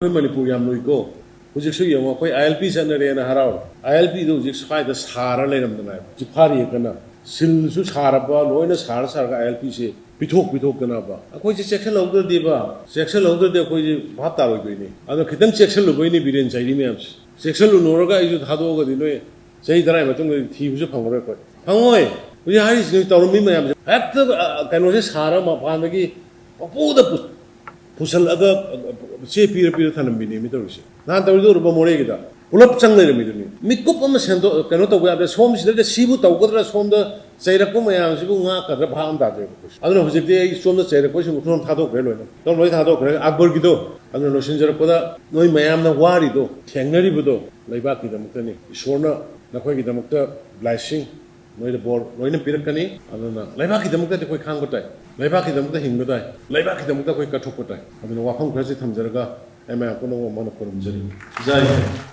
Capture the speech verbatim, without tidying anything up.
ꯑꯩꯈꯣꯏ ꯃꯅꯤꯄꯨꯔ ꯌꯥꯝ ꯂꯨꯏꯀꯣ꯫ ꯍꯧꯖꯤꯛꯁꯨ ꯌꯦꯡꯉꯣ, ꯑꯩꯈꯣꯏ ꯑꯥꯏ ꯑꯦꯜ ꯄꯤ ꯆꯠꯅꯔꯦꯅ ꯍꯔꯥꯎꯔꯦ꯫ ꯑꯥꯏ ꯑꯦꯜ ꯄꯤꯗꯣ ꯍꯧꯖꯤꯛ ꯁ꯭ꯋꯥꯏꯗ ꯁꯥꯔ ꯂꯩꯔꯝꯗꯅ ꯍꯥꯏꯕ꯫ ꯆꯤꯐꯥꯔꯤ ꯀꯟꯅ ꯁꯤꯜꯁꯨ ꯁꯥꯔꯕ, ꯂꯣꯏꯅ ꯁꯥꯔ ꯁꯥꯔꯒ ꯑꯥꯏ ꯑꯦꯜ ꯄꯤꯁꯦ ꯄꯤꯊꯣꯛ ꯄꯤꯊꯣꯛꯇꯅꯕ꯫ ꯑꯩꯈꯣꯏꯁꯦ ꯆꯦꯛꯁꯤꯜꯍꯧꯗ꯭ꯔꯗꯤꯕ, ꯆꯦꯛꯁꯤꯜꯍꯧꯗ꯭ꯔꯗꯤ ꯑꯩꯈꯣꯏꯁꯦ ꯚꯥꯞ ꯇꯥꯔꯣꯏꯗꯣꯏꯅꯤ꯫ ꯑꯗꯣ ꯈꯤꯇꯪ ꯆꯦꯛꯁꯤꯜꯂꯨꯕꯩꯅꯤ ꯕꯤꯔꯦꯟ ꯆꯩꯔꯤ ꯃꯌꯥꯝꯁꯦ꯫ ꯆꯦꯛꯁꯤꯜꯂꯨꯅꯨꯔꯒ ꯑꯩꯁꯨ ꯊꯥꯗꯣꯛꯑꯒꯗꯤ ꯅꯣꯏ ꯆꯍꯤ ꯇꯔꯥꯒꯤ ꯃꯇꯨꯡꯗ ꯊꯤꯕꯁꯨ ꯐꯪꯉꯔꯣꯏ ꯑꯩꯈꯣꯏ꯫ ꯐꯪꯉꯣꯏ꯫ ꯍꯧꯖꯤꯛ ꯍꯥꯏꯔꯤꯁꯤꯅ ꯇꯧꯔꯝꯃꯤ ꯃꯌꯥꯝꯁꯦ ꯍꯦꯛꯇ, ꯑ, ꯀꯩꯅꯣꯁꯦ ꯁꯥꯔꯒ ꯃꯄꯥꯟꯗꯒꯤ ꯄꯪꯄꯨꯗ ꯄꯨ-, ꯄꯨꯁꯜꯂꯒ, ꯑ, ꯆꯦ ꯄꯤꯔ ꯄꯤꯔ ꯊꯅꯝꯕꯤꯅꯦꯃꯤ ꯇꯧꯔꯤꯁꯦ꯫ ꯅꯍꯥꯟ ꯇꯧꯔꯤꯗꯣ ꯎꯔꯕ ꯃꯣꯔꯦꯒꯤꯗ? ꯄꯨꯂꯞ ꯆꯪ ꯂꯩꯔꯝꯃꯤꯗꯨꯅꯤ꯫ ꯃꯤꯀꯨꯞ ꯑꯃ ꯁꯦꯝꯗꯣꯛ-, ꯀꯩꯅꯣ ꯇꯧꯕ ꯌꯥꯗ꯭ꯔꯦ꯫ ꯁꯣꯝꯁꯤꯗꯩꯗ ꯁꯤꯕꯨ ꯇꯧꯒꯗ꯭ꯔꯥ, ꯁꯣꯝꯗ ꯆꯩꯔꯛꯄ ꯃꯌꯥꯝꯁꯤꯕꯨ ꯉꯥꯛꯀꯗ꯭ꯔꯥ ꯚꯥꯞ ꯑꯃ ꯇꯥꯗ꯭ꯔꯦꯕ ꯑꯩꯈꯣꯏꯁꯨ꯫ ꯑꯗꯨꯅ ꯍꯧꯖꯤꯛꯇꯤ ꯑꯩ ꯁꯣꯝꯗ ꯆꯩꯔꯛꯄꯁꯤꯡ ꯎꯈ꯭ꯔꯣꯜ ꯊꯥꯗꯣꯛꯈ꯭ꯔꯦ ꯂꯣꯏꯅ꯫ ꯂꯣꯏ ꯊꯥꯗꯣꯛꯈ꯭ꯔꯦ꯫ ꯑꯛꯕꯔꯒꯤꯗꯣ꯫ ꯑꯗꯨꯅ ꯂꯣꯏꯁꯤꯟꯖꯔꯛꯄꯗ ꯅꯣꯏ ꯃꯌꯥꯝꯅ ꯋꯥꯔꯤꯗꯣ, ꯊꯦꯡꯅꯔꯤꯕꯗꯣ ꯂꯩꯕꯥꯛꯀꯤꯗꯃꯛꯇꯅꯤ꯫ ꯏꯁꯣꯔꯅ ꯅꯈꯣꯏꯒꯤꯗꯃꯛꯇ blessing, ꯅꯣꯏꯗ ꯕꯣꯔ ꯂꯣꯏꯅ ꯄꯤꯔꯛꯀꯅꯤ꯫ ꯑꯗꯨꯅ ꯂꯩꯕꯥꯛꯀꯤꯗꯃꯛꯇꯗꯤ ꯑꯩꯈꯣꯏ ꯈꯥꯡꯕ ꯇꯥꯏ, ꯂꯩꯕꯥꯛꯀꯤꯗꯃꯛꯇ ꯍꯤꯡꯕ ꯇꯥꯏ, ꯂꯩꯕꯥꯛꯀꯤꯗꯃꯛꯇ ꯑꯩꯈꯣꯏ ꯀꯠꯊꯣꯛꯄ ꯇꯥꯏ꯫ ꯑꯗꯨꯅ ꯋꯥꯐꯝ ꯈꯔꯁꯤ ꯊꯝꯖꯔꯒ ꯑꯩ ꯃꯌꯥꯝ ꯄꯨꯝꯅꯃꯛ ꯃꯥꯅ ꯈꯨꯔꯨꯝꯖꯔꯤ꯫ ꯖꯥꯏ ꯍꯤꯟꯗ꯫